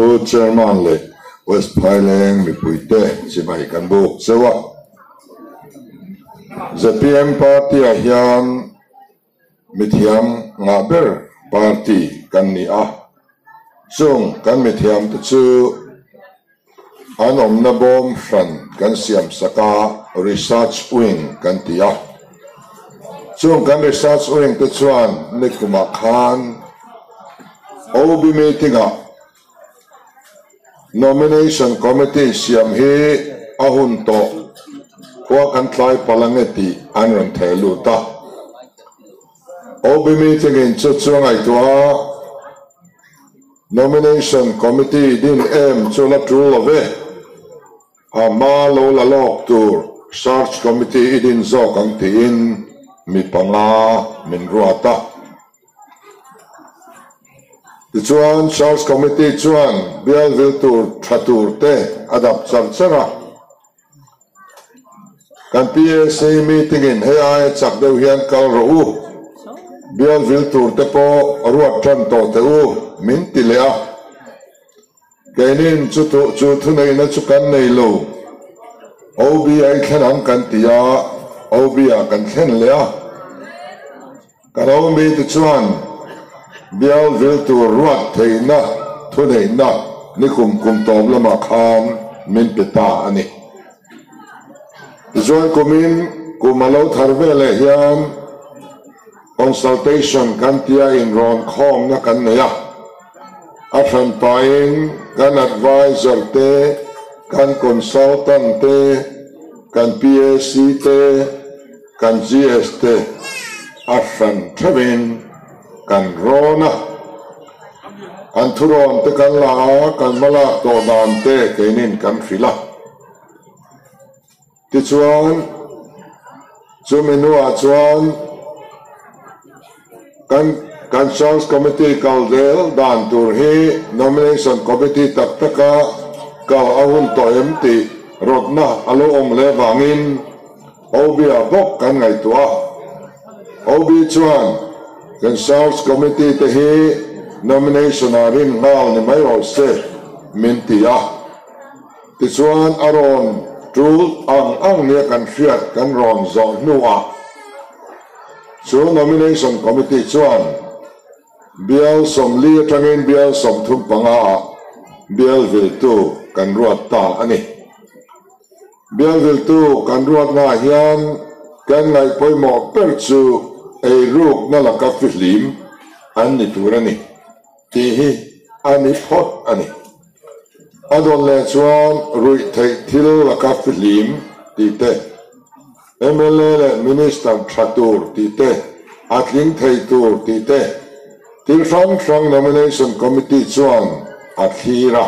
Pu Chairman leh West Phaileng mipuite chibai kan buk cheu a. Zpm party-ah hian mithiam ngah ber party kan ni a, chung kan mithiamte chu an awmna bawm hran kan siam sak a, Research Wing kan ti a. Chung kan Research Wing te chuan nikumah khan OB meeting-ah Nomination Committee siam hi a hun tawh khua kan tlai palh ange tih an rawn theh lut a. OB meeting in chu chu a ngaihtuah a, Nomination Committee din em chu la tul lo ve. A hma lo la lawk tur Search Committee i din zawk ang tiin mi panga min ruat a. Tichuan, Search Committee chuan bial vil tur tha tur te a dap char char a. Kan PAC meeting in hei aia chak deuh hian kal rawh u, bial vil tur te pawh ruat tan tawh teh u, min ti leh a. Keinin chu chu thuneihna chu kan nei lo. OB a i thlen ang kan ti a, OB ah kan thlen leh a. Kan OB te chuan bial vil tur ruat theihna thuneihna nikum kum tawp lamah khan min pe ta a ni. Tichuan kumin kum a lo thar veleh hian Consultation kan tia inrawn khawmna kan nei a, a hranpain kan advisor te, kan consultant te, kan PAC te, kan GS te a hran theuhin kan rawn a. An thurawn te kan la a, kan hmalak tawh dan te keinin kan hrilh a. Tichuan, chumi hnuah chuan kan kan Search Committee kal zel dan tur hi Nomination Committee tak taka kal a hun tawh em tih rawtna a lo awm hle vangin OB-ah bawk kan ngaihtuah a. OB chuan kan Search Committee te hi Nomination-ah rin nghal ni mai rawh se min ti a. Tichuan a rawn tul ang ang nia kan hriat kan rawn zawh hnuah chu Nomination Committee chuan bial 40 atangin bial 35 ah bial viltu kan ruat ta a ni. Bial viltu kan ruatnaah hian kan ngaih pawimawh ber chu eirukna laka fihlim an ni tur a ni tih hi a ni phawt a ni. A dawn leh chuan ruih theih thil laka fihlim tih te, mla leh Minister tha tur tih te, a tling thei tur tih te, thil hrang hrang Nomination Committee chuan a thlir a,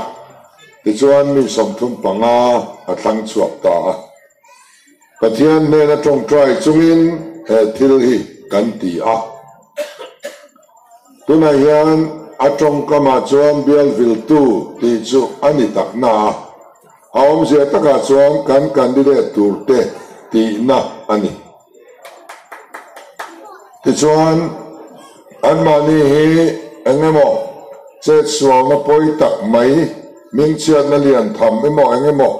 tichuan mi 35 a thlang chhuak ta a. Pathian hnena tawngtai chungin he thil hi kan ti a. Tunah hian a tawngkamah chuan bial viltu tih chu a ni tak na a, a awmzia takah chuan kan candidate turte tihna a ni. Tichuan, anmahni hi eng emaw chetsualna pawi tak mai, hmingchhiatna lian tham emaw eng emaw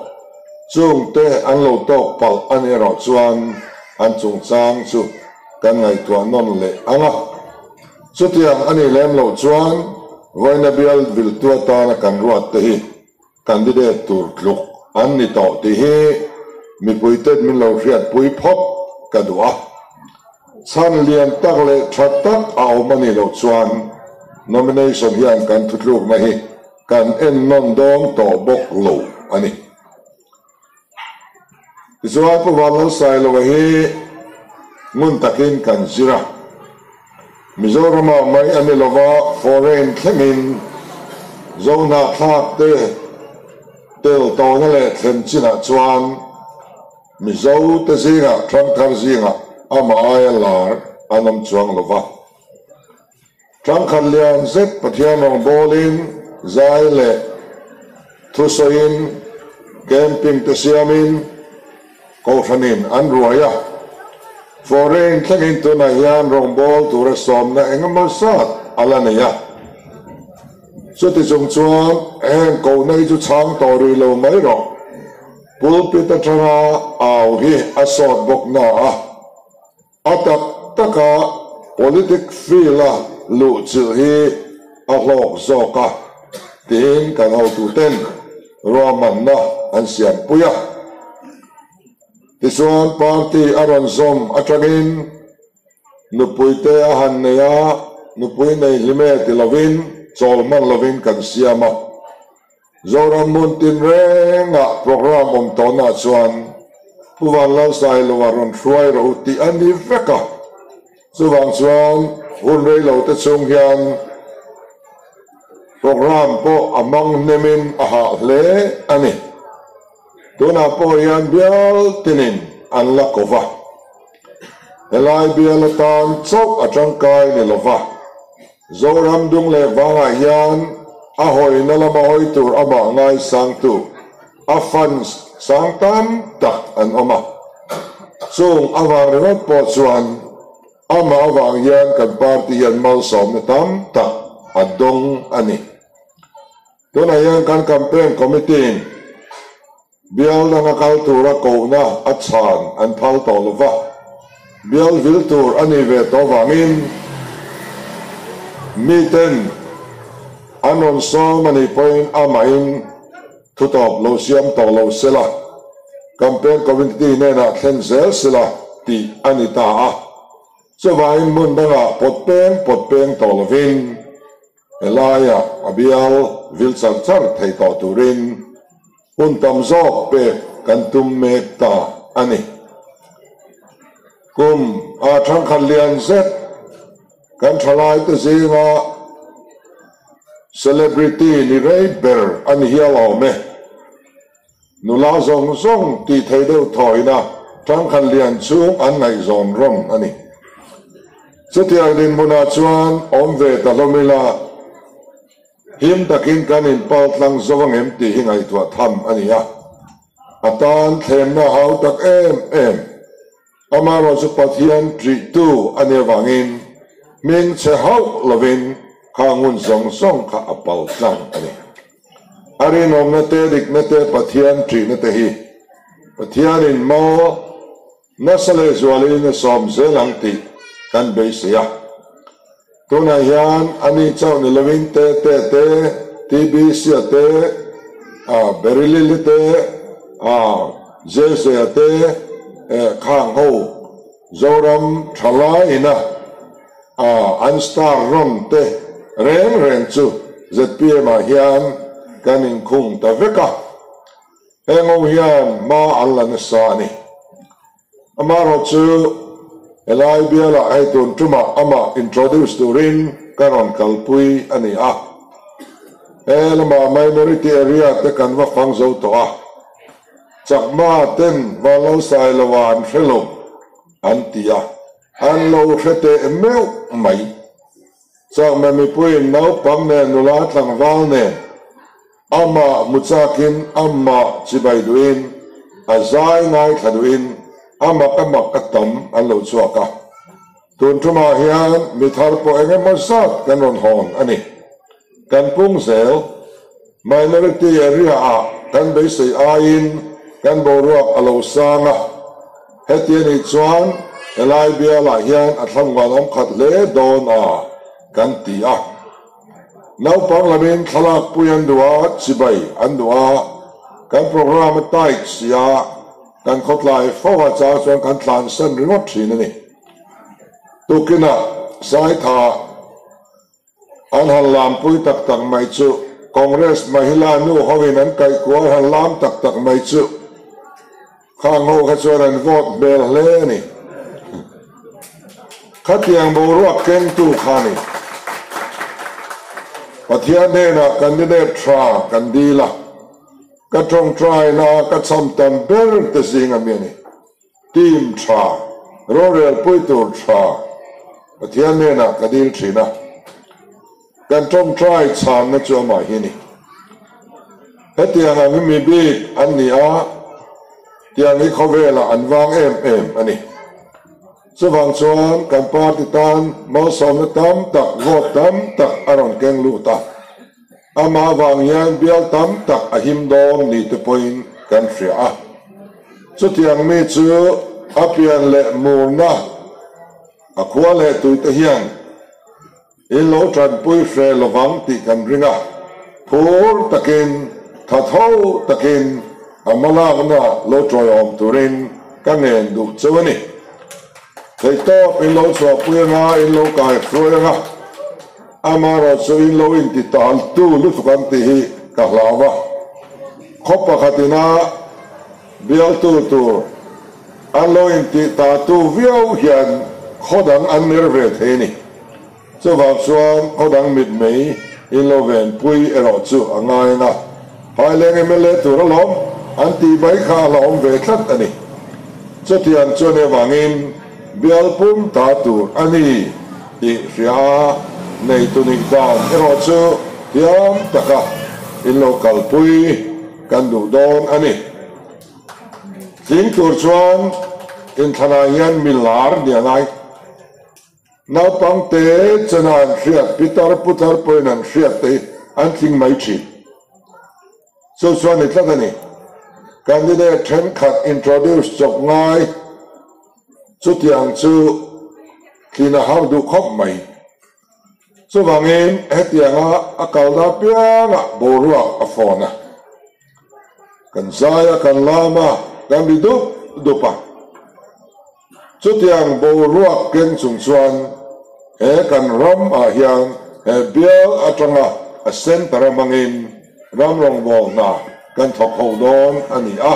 chungte an lo tawk palh a nih erawh chuan an chungchang chu kan ngaihtuah nawn leh ang a. Chutiang a nih lem loh chuan vawiina bial viltu atana kan ruat te hi candidate tur tluk an ni tawh tih hi mipuite min lo hriatpui phawt ka duh a. Chhan lian tak leh tha tak a awm a nih loh chuan nomination hian kan thutlukna hi kan en nawn dawn tawh bawk lo a ni. Tichuan Pu Vanlalsailova hi ngun takin kan zir a, Mizoramah mai a ni lova foreign thlengin Zohnahthlak te tel tawhna leh thlen chinah chuan Mizo te zingah ṭhangthar zingah amah aia lar an awm chuang lova. Ṭhangkhat lian zet Pathian rawngbawlin zai leh thusawiin camping te siamin Kohhranin an ruai a. Foreign thlengin tunah hian rawngbâwl tura sawmna engemaw zat a la nei a. Chuti chung chuan heng kohna hi chu chhang tawh rih lo mai rawh. Pulpit atanga au hi a sawt bawk na a. A tak taka politic field-a luhchilh hi a hlawk zawk a, tiin kan hotuten ruahmanna an siampui a. Tichuan party a rawn zawm atangin nupuite a han nei a, nupui nei hlim e ti lovin chawl hman lovin kan siam a. Zoram hmun tinrengah programme awm tawnah chuan Pu Vanlalsailova rawn hruai rawh u tih a ni vek a. Chuvang chuan hun reilote chhung hian programme pawh a hmang hnemin a hah hle a ni. Tunah pawh hian bial tinin an la ko va. Helai bial atan chauh a tangkai ni lova. Zoram dung leh vangah hian a hawina lama hawi tur amah ngaisangtu, a fans sang tam tak an awm a. Chung avang ringawt pawh chuan amah avang hian kan party hian malsawmna tam tak a dawng a ni. Tunah hian kan campaign committee-in Bial danga kal tura kohna a chhan an phal tawh lo va, bial vil tur a nih ve tawh vangin miten an rawn sawm a nih pawhin amahin thutawp lo siam tawh lo sela, campaign committee hnenah thlen zel sela tih a ni ta a. Chuvangin hmun dangah pawt peng pawt peng tawh lovin, Helaia a bial vil char char thei tawh turin hun tam zawk pek kan tum mek ta a ni. Kum a thangkhat lian zet kan thalaite zinga celebrity ni rei ber a ni hial awm e. Nula zawng zawng tih thei deuh thawina ṭangkhat lian chhung an ngaihzawn rawn a ni. Chutiang dinhmunah chuan awm ve ta hlawm ila, him takin kan inpal tlang zo angem tih hi ngaihtuah tham a ni a. A tan thlemna hau tak em em. Amaherawh chu Pathian ṭihtu a nih avangin hming chhe hauh lovin kha ngun zawng zawng kha a pal tlang a ni. A rinawmna te, dikna te, Pathian ṭihna te hi Pathianin maw nasa lehzualin a sawm zel ang tih kan beisei a. Tunah hian ani chauh ni lovin te te te, TBC-a te, Berilili te, Zezea te, khang ho Zoram thalaiina an star rawn te reng reng chu ZPM-ah hian kan inkhung ta vek a. Heng ho hian hma an la nasa a ni. Amaherawhchu helai bialah hei tun tumah amah introduce turin ka rawn kalpui a ni a. He lamah minority area te kan va fang zo tawh a, Chakma ten Vanlalsailoa an hre lo an ti a, an lo hre teh meuh mai. Chakma mipuiin naupang nen nula tlangval nen amah hmu chakin amah chibai duhin a zai ngaithla duhin a mak a mak a tam an lo chhuak a. Tun tumah hian mi thar pawh eng emaw zat kan rawn hawn a ni. Kan pung zel minority area ah kan beisei aiin kan boruak a lo sang a. Heti a nih chuan helai bialah hian a thlamngan awm khat hle dawn a kan ti a. Naupang lamin thlalak pui an duh a, chibai an duh a, kan programme a tight si a, kan khawtlai fo a chang chuan kan tlansan ringawt thin a ni. Tukinah Saitha. An han lampui tak tak mai chu Congress Mahila nu hoin an kaihkual han lam tak tak mai chu khang ho kha chuan an vote hmel hle a ni. Khatiang boruak kengtu kha ni. Pathian hnenah candidate tha kan dil a, ka tawngtaina ka cham tam ber te zing ami a ni. Team tha, rorelpui tur tha Pathian hnenah ka dil thin a, kan tawngtai chhanna chu amah hi a ni. Hetiang ang hi mi bik an ni a, tiang hi khawvelah an vang em em a ni. Chuvang chuan kan party tan malsawmna tam tak, vote tam tak a rawn keng lut a. Amah vang hian bial tam tak a him dawn ni te pawhin kan hria a. Chutiang mi chu a pian leh murna a khua leh tuite hian in lo tanpui hre lovang tih kan ring a, phur takin, tha tho takin a hmalakna lo tawiawm turin ka ngen duh cheu a ni. Theihtawp in lo chhuahpui anga, in lo kaihruai anga. Amaherawh chu in lo inti tal tu lutuk ang tih hi ka hlau a, khaw pakhat ina bialtu tur an lo inti ta tu viau hian khaw dang an ner ve thei a ni. Chuvang chuan khaw dang mitmei in lo venpui erawh chu a ngai ang a, Phaileng mla tur alawm an tih mai kha a hlauhawm ve tlat a ni. Chutiang chuan avangin bial pum ta tur a ni. Tih hria a, neitu nih dan erawh chu thiam taka in lo kalpui kan duh dawn a ni. Tling tur chuan inthlanah hian mi lar ni a ngai. Naupangte chena an hriat, pitar putar pawhin an hriat te hi an tling mai thin. Chu chuan ni tlat a ni. Candidate thenkhat introduce chawp ngai chutiang chu tlin a har duh khawp mai. Chuvangin hetianga a kalna apiangah boruak a fawn a. Kan zai a, kan lam a, kan ri dup dup a. Chutiang boruak keng chung chuan he kan ram ah hian he bial atanga a centre hmangin ram rawngbâwl hna kan thawk ho dawn a ni a.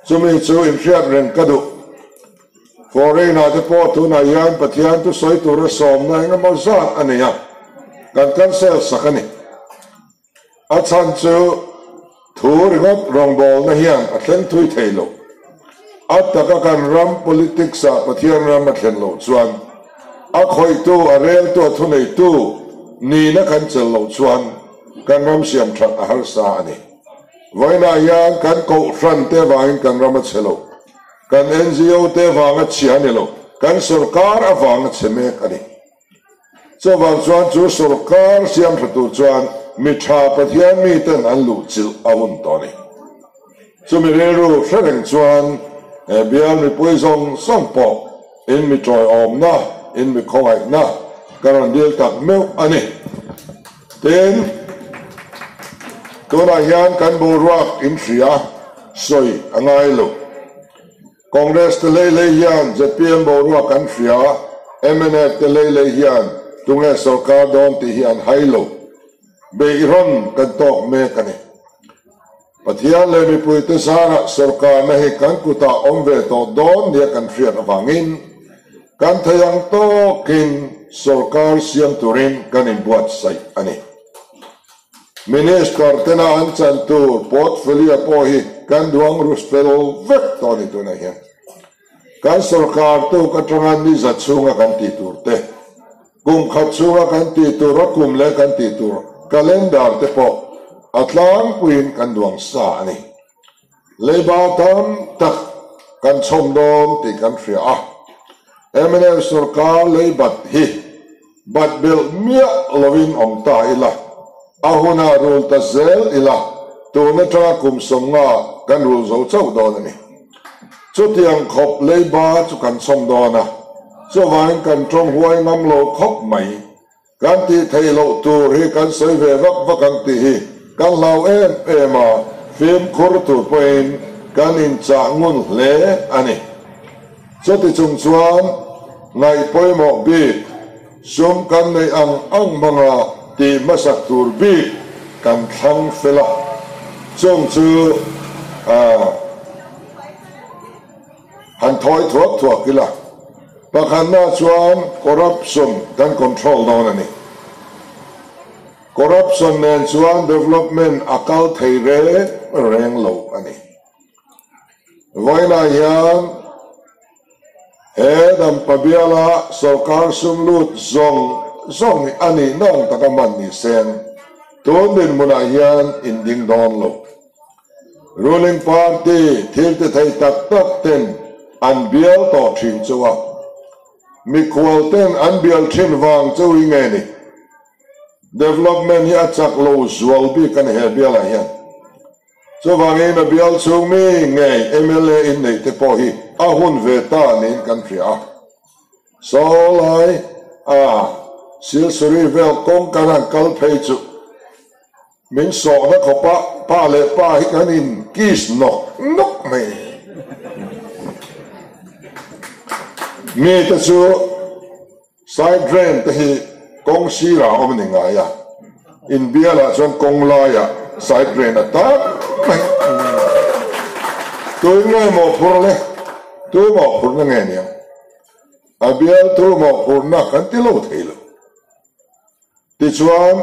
Chumi chu inhriat reng ka duh. Foreign ah te pawh tunah hian Pathian thusawi tura sawmna engemaw zat a nei a, kan cancel sak a ni. A chhan chu thu ringawt rawngbawlna hian a thleng thui thei lo. A taka kan ram politics ah Pathian ram a thlen loh chuan a khawihtu, a reltu, a thuneitu nihna kan chelh loh chuan kan ram siam that a harsa a ni. Vawiinah hian kan kohhran te vangin kan ram a chhe lo. Kan NGO te vanga chhia a ni lo. Kan sorkar avanga chhe mek a ni. Chuvang chuan chu sorkar siam tha tur chuan mi tha Pathian miten an luh chilh a hun tawh a ni. Chumi rilru hre reng chuan he bial mipui zawng zawng pawh in mi tawiawmna, in mi khawngaihna ka rawn dil tak meuh a ni. Tin, tunah hian kan boruak in hria sawi a ngai lo. Congress te lei lei hian zpm boruak an hria, mnf te lei lei hian tunge sorkar dawn tih hi an hai lo. Beihrawn kan tawk mek a ni. Pathian leh mipuite zarah sorkarna hi kan kutah awm ve tawh dawn nia kan hriat avangin kan thei ang tawkin sorkar siam turin kan inbuatsaih a ni. Minister tena an chan tur portfolio pawh hi kan duang ru fel vek tawh a ni tunah hian. Kan sorkar tuk atanga niza chhunga kan tih tur te, kum khat chhunga kan tih tur a kum leh kan tih tur calendar te pawh a tlangpuiin kan duang sa a ni. Leiba tam tak kan chhawm dawn tih kan hria a, mnf sorkar leibat hi Bat belh miah loin awm ta ila, a hunah rul ta zel ila, tun atanga kum 50 kan rul zo chauh dawn a ni. Chutiang khawp leiba chu kan chhawm dawn a, chuvangin kan tawng huai ngam lo khawp mai. Kan tih theih loh tur hi kan sawi ve vak vak ang tih hi kan hlau em em a, fimkhur tur pawhin kan inchah ngun hle a ni. Chuti chung chuan ngaih pawimawh bik, sum kan neih ang ang hmanga tih hmasak tur bik kan thlang fel a, chung chu han thawi thuak thuak ila. Pakhatna chuan corruption kan control dawn a ni. Corruption nen chuan development a kal thei reng reng lo a ni. Vawiinah hian he Dampa biala sorkar sum lut zawng zawng hi a nih nawng taka man ni seng tun dinhmunah hian in ding dawn lo. Ruling party thil ti thei tak tak ten an bial tawh thin chu a, mikhual ten an bial thin vang chu hi nge ni? Development hi a chak lo zual bik a ni he bialah hian. Chuvangin a bial chhung mi ngei mla inneih te pawh hi a hun ve ta niin kan hria a. Sawlai a Silsuri vel kawng kan han kal phei chu min sawhna khawpa pa leh pa hi kan in kiss nawk nawk mai. Mite chu Side drain te hi kawng sirah awm a ni ngai a, in bialah chuan kawng laiah side drain a tam mai. Tuin nge mawhphurh le? Tu mawhphurhna nge niang? A bialtu mawhphurhna kan ti lo thei lo. Tichuan,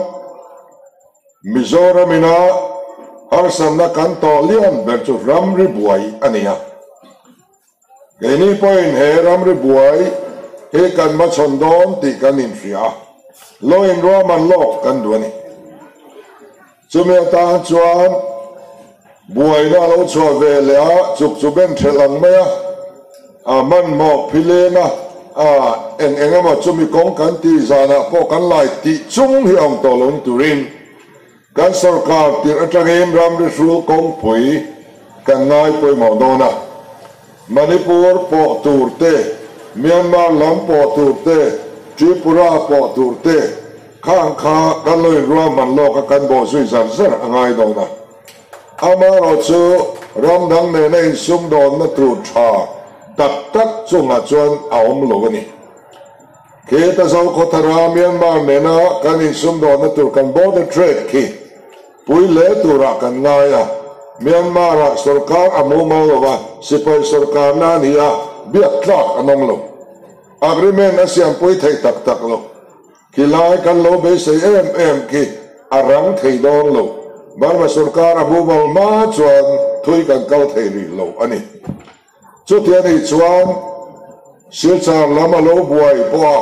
Mizoram ina harsatna kan tawh lian ber chu ramri buai a ni a. Keini pawhin he ramri buai hi kan hmachhawn dawn tih kan inhria a, lawin ruahman lawk kan duh a ni. Chumi atan chuan buaina a lo chhuah ve leh a, chuk chu ben hrelh ang mai a, a hmanhmawh phileng a, a eng eng emaw chumi kawng kan tih zanah pawh kan lai tih chung hi a awm tawh lo ni turin kan sorkar tirh atangin ramri hrul kawngpui kan ngai pawimawh dawn a. Manipur pawh tur te, Myanmar lam pawh tur te, Tripura pawh tur te, khang kha kan lo inruahman lawk a kan bawh zui zar zar a ngai dawn a. Amaherawh chu ram dang nena insumdawnna tur tha tak tak chungah chuan a awm lo a ni. Khita Zokhawthara Myanmar nena kan insumdawnna tur kan border trade khi Pui hle turah kan ngai a, Myanmar-ah sorkar a mumal lo a, sipai sorkarna a ni a, biak tlak an awm lo. Agreement a siampui theih tak tak lo. Khilai kan lo beisei em em khi a rang thei dawn lo. Burma sorkar a mumal hma chuan thui kan kal thei rih lo a ni. Chuti a nih chuan Silchar lam a lo buai pawh a,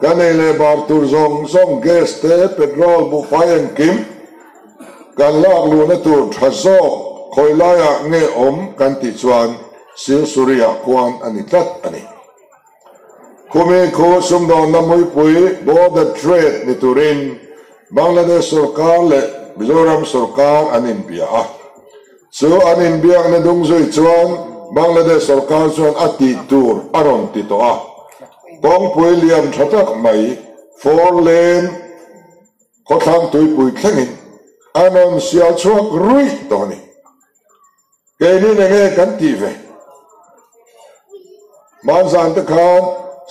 kan ei leh bar tur zawng zawng gas te, petrol, buhfai engkim kan lak luhna tur tha zawk khawi laiah nge awm kan tih chuan Silsuri-ah khuan a ni tlat a ni. Khumi khu sumdawnna muipui border trade ni turin Bangladesh sorkar leh Mizoram sorkar an inbia a. Chu an inbiakna dung zui chuan Bangladesh sorkar chuan a tih tur a rawn ti tawh a. Kawngpui lian tha tak mai, four lane, khawthlang tuipui thlengin an rawn sial chhuak ruih tawh a ni. Keini enge kan tih ve? Hmanzan te khan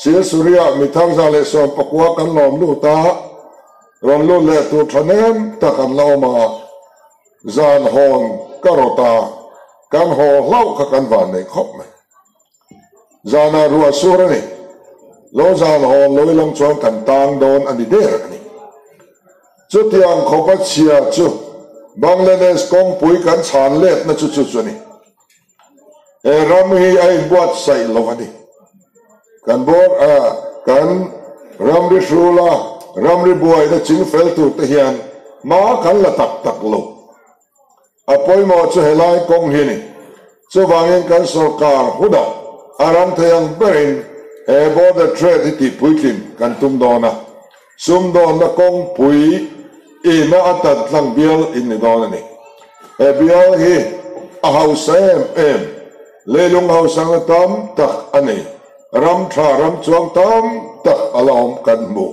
Silsuria mi 1019 kan lawm lut a, rawn lut leh tur thahnem tak an la awm a, zan hawn ka rawt a, kan haw hlauh kha kan van nei khawp mai. Zanah ruah sur a ni. Lo zan hawn lo ilang chuan kan tang dawn a ni der a ni. Chutiang khawpa chhia chu Bangladesh kawngpui kan chhan letna chu chu chu a ni. He ram hi a inbuatsaih lo a ni. Kan bawr a, kan ramri hrula ramri buaina chingfel tur te hian hma kan la tak tak lo. A pawimawh chu helai kawng hi a ni. Chuvangin kan sorkar hunah a ram thei ang berin he border trade hi tihpuitlin kan tum dawn a, sumdawnna kawngpui ina a tan tlang bial in ni dawn a ni. He bial hi a hausa em em, leilung hausakna tam tak a nei, ram tha ram chuang tam tak a la awm kan hmu.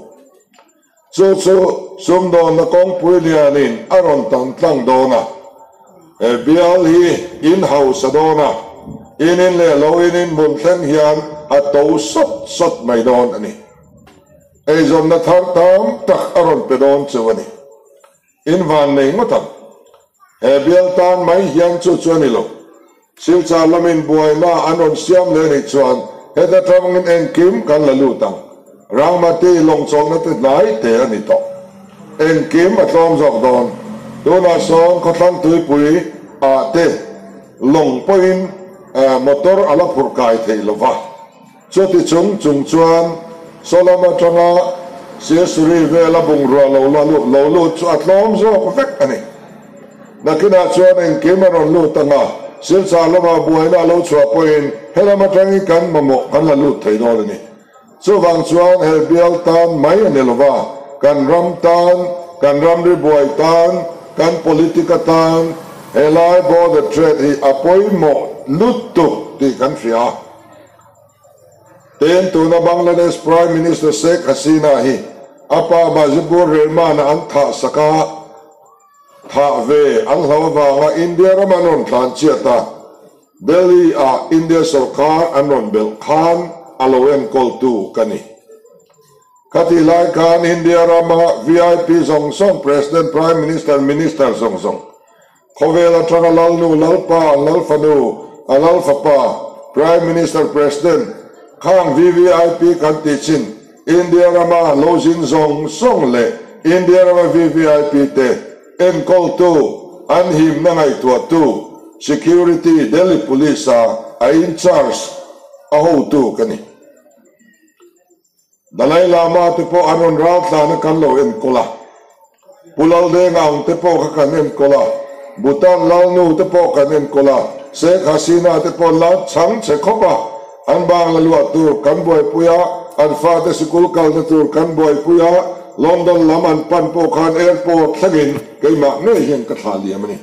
Chu chu sumdawnna kawngpui lianin a rawn tan tlang dawn a, he bial hi in hausa dawn a, in in leh lo in in hmun thleng hian a to sawt sawt mai dawn a ni. Eizawnna thar tam tak a rawn pe dawn cheu a ni. In van nei ngawt ang. He bial tan mai hian chu chu a ni lo. Silchar lamin buaina an rawn siam leh nih chuan heta tangin engkim kan la lut ang. Rangmati lawngchawlhna te hnai te a ni tawh. Engkim a tlawm zawk dawn. Tunah sawn khawthlang tuipui ah te lawng pawhin motor a la phurh kai theih lova. Chuti chung chung chuan Solam atanga Sirsuri vela bungrua lo la lut lo lut chu a tlawm zawk vek a ni. Nakinah chuan engkim a rawn lut ang a, Silchar lama buaina a lo chhuah pawhin helam atangin kan mamawh kan la lut thei dawn a ni. Chuvang chuan he bial tan mai a ni lova, kan ram tan kan ramri buai tan, kan politic atan helai border trade hi a pawimawh lutuk tih kan hria. Tin, tuna Bangladesh Prime Minister Sheikh Hasina hi a pa Mujibur Rehman-a an thah sak a, thah ve an hlau avanga India ram an rawn tlan chiat a, Delhi-ah India sorkar an rawn belh khan a lo enkawltu ka ni. Khatih lai khan India rama VIP zawng zawng, President, Prime Minister, Minister zawng zawng, khawvel atanga Lalnu, Lalpa, Lalfanu, a Lalfapa, Prime Minister, President, khang VVIP kan tih chin India rama lo zin zawng zawng leh India rama VVIP te enkawltu, an himna ngaihtuahtu, Security, Delhi Police-a a in-charge a hotu ka ni. Dalai Lama te pawh an rawn ral tlan a kan lo enkawl a, Pu Laldenga ang te pawh kha kan enkawl a, Bhutan Lalnu te pawh kan enkawl a, Sheikh Hasina te pawh la chhang chhe khawp a, an bangla luah tur kan buaipui a, an fate sikul kalna tur kan buaipui a, London lam an pan pawh khan airport thlengin keimah ngei hian ka thlah liam a ni.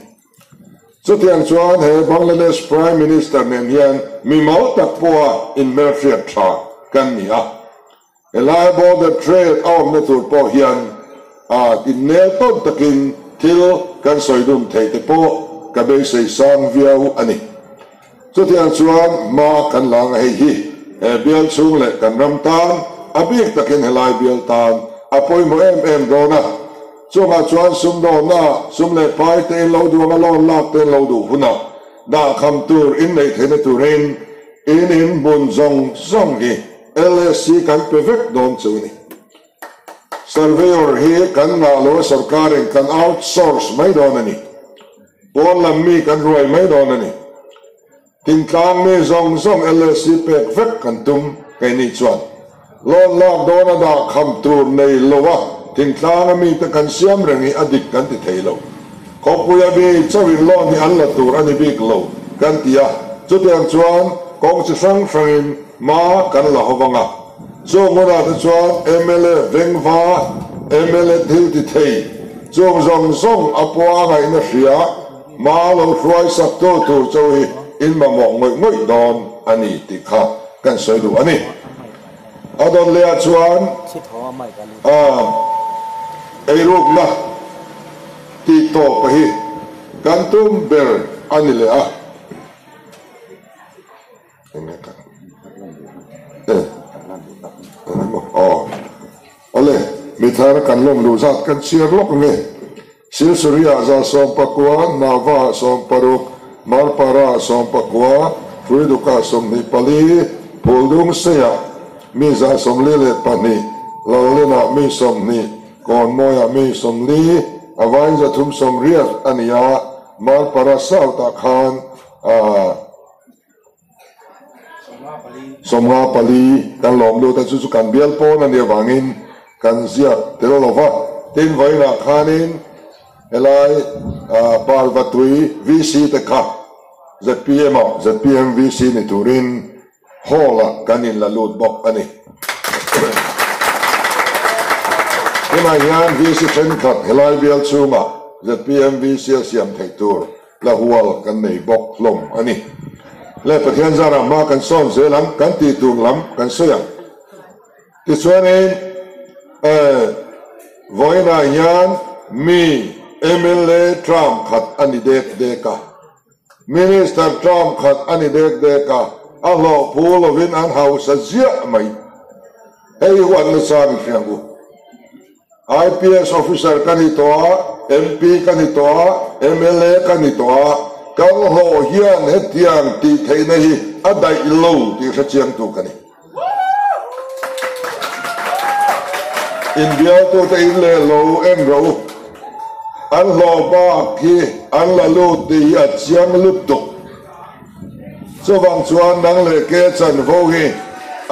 Chutiang chuan he Bangladesh Prime Minister nen hian mimal tak pawha inhmelhriat tha kan ni a. Helai border trade a awmna tur pawh hian a innel tawn takin thil kan sawi dun theih te pawh ka beisei sang viau a ni. Chutiang chuan hma kan la ang a, hei hi he bial chhung leh kan ram tan, a bik takin helai bial tan a pawimawh em em dawn a. Chungah chuan sumdawnna, sum leh pai te in lo duang a loan lak te in lo duh hunah dahkham tur in neih theihna turin in in bun zawng zawng hi LSC kan pe vek dawn chu a ni. Surveyor hi kan ngah lo a sorkarin kan outsource mai dawn a ni. Pawn lam mi kan ruai mai dawn a ni. Thingtlang mi zawng zawng LSC pek vek kan tum keini chuan loan lak dawn a dah kham tur nei lo a thingtlang a mite kan siam reng hi a dik kan ti thei lo. Khawpui a mi chauhin loan hi an la tur a ni bik lo kan ti a, chutiang chuan kawng chi hrang hrangin hma kan la ho vang a. Chung hunah te chuan mla vengva, mla thil ti thei chung zawng zawng a pua a ngaihna hria, Hma lo hruai sak tu tur chu hi in mamawh ngawih ngawih dawn a ni tih kha kan sawi duh a ni. A dawn leh ah chuan eirukna tih tawp hi kan tum ber a ni leh a. Awle, mithar kan lawm luh zat kan chhiar lawk nge? Silsuria 119, Nava 60, Marpara 14, Hruiduka 24, Phuldung Seia mi 142, Lallenah mi 20, Kawnmawiah mi 40, a vain 380 a ni a, Marpara South-ah khan 54 kan lawm lut a, chu chu kan bial pawn a nih avangin kan ziak tel lo va. Tin, vawiinah khanin helai Parvatui VC te kha zpm ah zpm VC ni turin hall ah kan inla lut bawk a ni. Tunah hian VC thenkhat helai bial chhungah zpm VC a siam theih tur La hual kan nei bawk hlawm a ni. Le Pathian zarah hma kan sawn zel ang, kan tih tur lam kan sawi ang. Tichuanin eh vawiinah hian mi mla term khat a ni dek dek a, Minister term khat a ni dek dek a, a hlawh phu lovin an hausa ziah mai. Hei hi huat nasa ni hriang u. IPS officer ka ni tawh a, MP ka ni tawh a, mla ka ni tawh a, kan hlawh hian hetiang tih theihna hi a daih lo tih hre chiangtu ka ni. Inbialtute in leh lo en rawh u, an hlawh bak hi an la lut tih hi a chiang lutuk. Chuvang chuan nang leh ke chanvo hi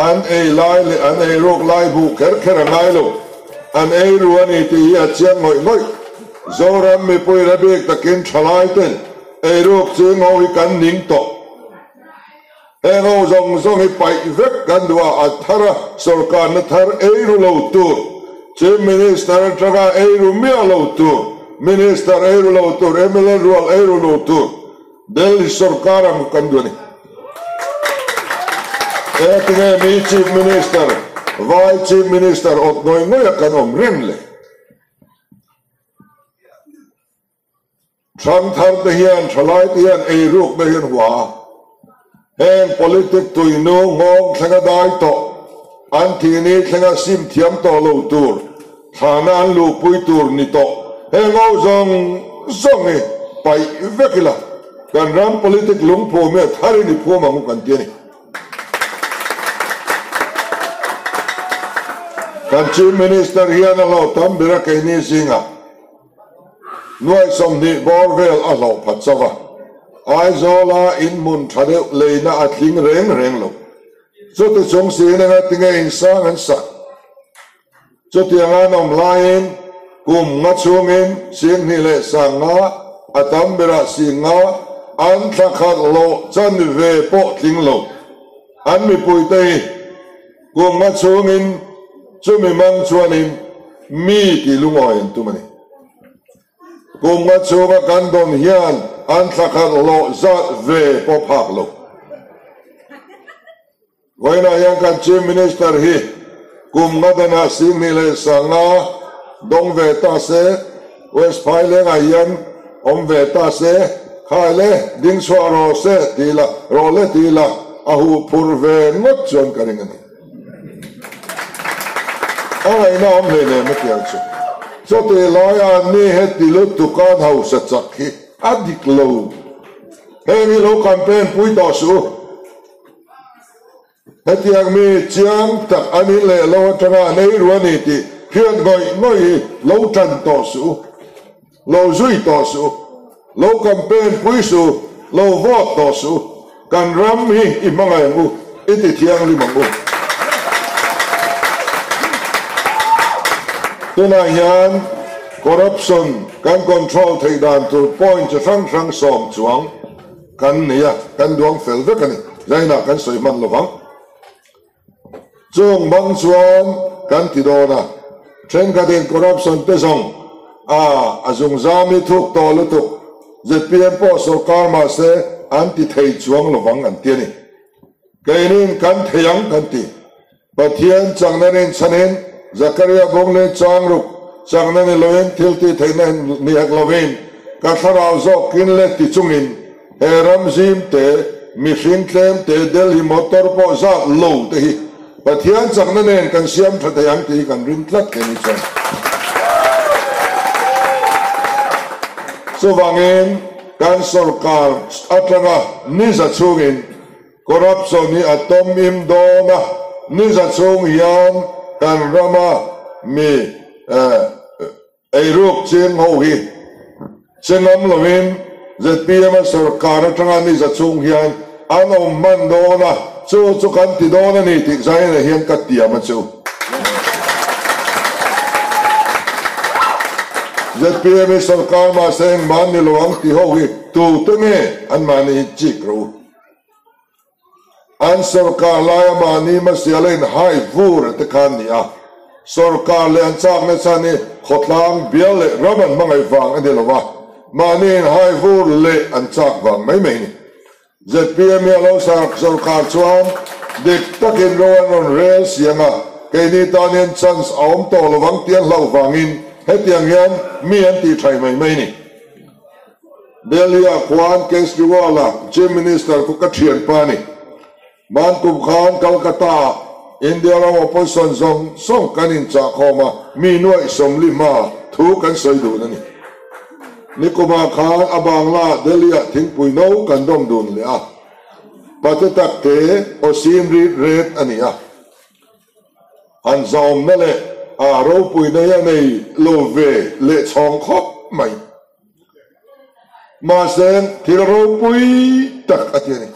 an ei lai leh an ei ruk lai buh kher kher a ngai lo. An ei ru a ni tih hi a chiang ngawih ngawih. Zoram mipui la bik takin thalai ten ei ruk ching ho hi kan ning tawh. Heng ho zawng zawng hi paih vek kan duh a, a thar a, sawrkarna thar ei ru lo tur. Chief Minister atanga eiru miah lo tur, Minister eiru lo tur, mla rual eiru lo tur Delhi sorkar ang kan duh a ni. Engtinge mi Chief Minister, Vai Chief Minister awt ngawih ngawih a kan awm reng le? Thangthar te hian, thalai te hian eirukna hi an hua a. Heng politic tuinu nghawng thlenga dai tawh, an thihni thlenga sim thiam tawh lo tur, thlana an luhpui tur ni tawh, heng ho zawng zawng hi paih vek ila, kan ram politic lungphum hi a tharin i phum ang u kan ti a ni. Kan Chief Minister hian a hlauh tam ber a keini zingah. Nuaih 20 bawr vel a hlauh phat chauh a, Aizawla in hmun tha deuh leina a tling reng reng lo. Chuti chung siin enga tinge insang an sak? Chutianga an awm laiin kum nga chhungin 25,000, a tam berah 5,000 an thla khat loh chanve pawh tling lo. An mipuite hi Kum nga chhungin chumi mang chuanin mi tih lungawi an tum a ni. Kum nga chhunga kan dawn hian an thla khat hlawh zat ve pawh phak lo. Vawiinah hian kan Chief Minister hi kum nga danah 25,000 dawng ve ta se, West Phailengah hian awm ve ta se, khai le, ding chhuah rawh se ti la, rawh le ti la, a huh phur ve ngawt chuan ka ring a ni. A ngaihna awm hlei nem a tiang chu. Chutih laia an ni heti lutuk a an hausa chak hi a dik lo. Heng hi lo campaign pui tawh suh u. Hetiang mi chiang tak an in leh lo atanga an ei ru a ni tih hriat ngawih ngawih hi lo tan tawh suh u, lo zui tawh suh u, lo campaign pui suh u, lo vote tawh suh u, kan ram hi i hmangaih ang u, i ti thianghlim ang u. Tunah hian corruption kan control theih dan tur point chi hrang hrang sawm chuang Kan nei a, kan duang fel vek a ni. Zainah kan sawi hman lovang. Chung bang chuan kan ti dawn a, thenkhatin corruption te zawng a a zungzam hi thuk tawh lutuk, zpm pawh sawrkar mahse an ti thei chuang lovang an ti a ni. Keinin kan thei ang kan ti. Pathian chakna rinchhanin Zakaria bawng leh changruk chakna ni loin thil tih theihna ni hek lovin ka thlarau zawk kin leh ti chungin he ram zim te, mihring tlem te, Delhi motor pawh zat lo te hi Pathian chakna nen kan siam tha thei ang tih hi kan ring tlat thei ni chuan. Chuvangin kan sorkar atanga niza chhungin Corruption hi a tawm im dawn a, niza chhung hian kan rama mi eiruk ching ho hi che ngam lovin zpm a sorkar atanga niza chhung hian an awm hman dawn a, chu chu kan ti dawn a ni tih zaina hian ka tiam a chu. Zpm hi sorkar mahse engmah an ni lo ang ti ho hi tute nge anmahni hi chik rawh u. An sorkar laia mahni hmasiala inhai vur te kha an ni a, sorkar leh an chakna chhan hi khawtlang, bial leh ram an hmangaih vang a ni lo va, mahni inhai vur leh an chak vang mai mai a ni. Zpm hi a lo sorkar chuan dik takin ro an rawn rel siang a, keini tan hian chance a awm tawh lovang tih an hlauh vangin hetiang hian mi an tihṭhaih mai mai a ni. Delhi-ah khuan Kejriwal-a Chief Minister khu ka thianpa a ni. Hmankum khan Calcutta-ah India ram opposition zawng zawng kan inchahkhawm a, mi nuaih 40 hmaah thu kan sawi dun a ni. Nikumah khan a Bangla-ah Delhi-ah thingpui no kan dawm dun leh a, pate takte aw sim rit ret a ni a. An zaawmna leh a ropuina hi a nei lo ve leh chhawng khawp mai. Mahse, thil ropui tak a ti a ni.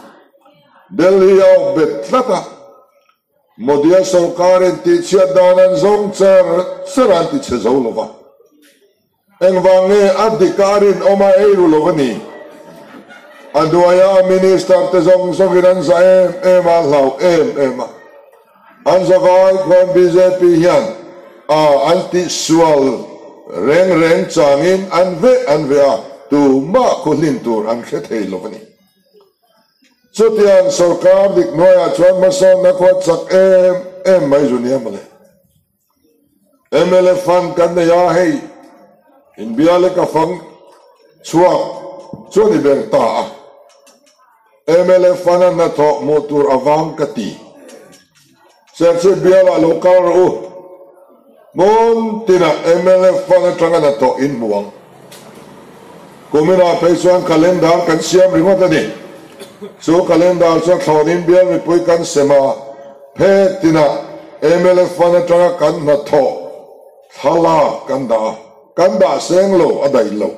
Delhi a awp bet tlat a, Modi-a sorkarin tihchhiat dan an zawng char char a an ti chhe zo lo va. Engvang nge a dik a a rinawm a ei ru lo a ni? A hnuaia a minister te zawng zawngin an za em em a, an hlau em em a. An zavai khuan bjp hian. a an tih sual reng reng changin an veh an veh a, tumah khu hlin tur an hre thei lo a ni. Chutiang sorkar dik hnuaiah chuan hmasawnna khua chak em em mai zu nia mawle. Mla fund kan nei a, hei inbia leh ka fang chhuak chuan i ber ta a. Mla fund a hnathawh hmuh tur avang ka ti. Serchhip bialah lo kal rawh u. Hmun tinah mla fund atanga hnathawh in hmu ang. Kuminah phei chuan calendar kan siam ringawt a ni. Chu calendar chuan thlawnin bial mipui kan sem a, phe tinah mla fund atanga kan hnathawh thlalak kan dah a, kan dah seng lo a daih lo.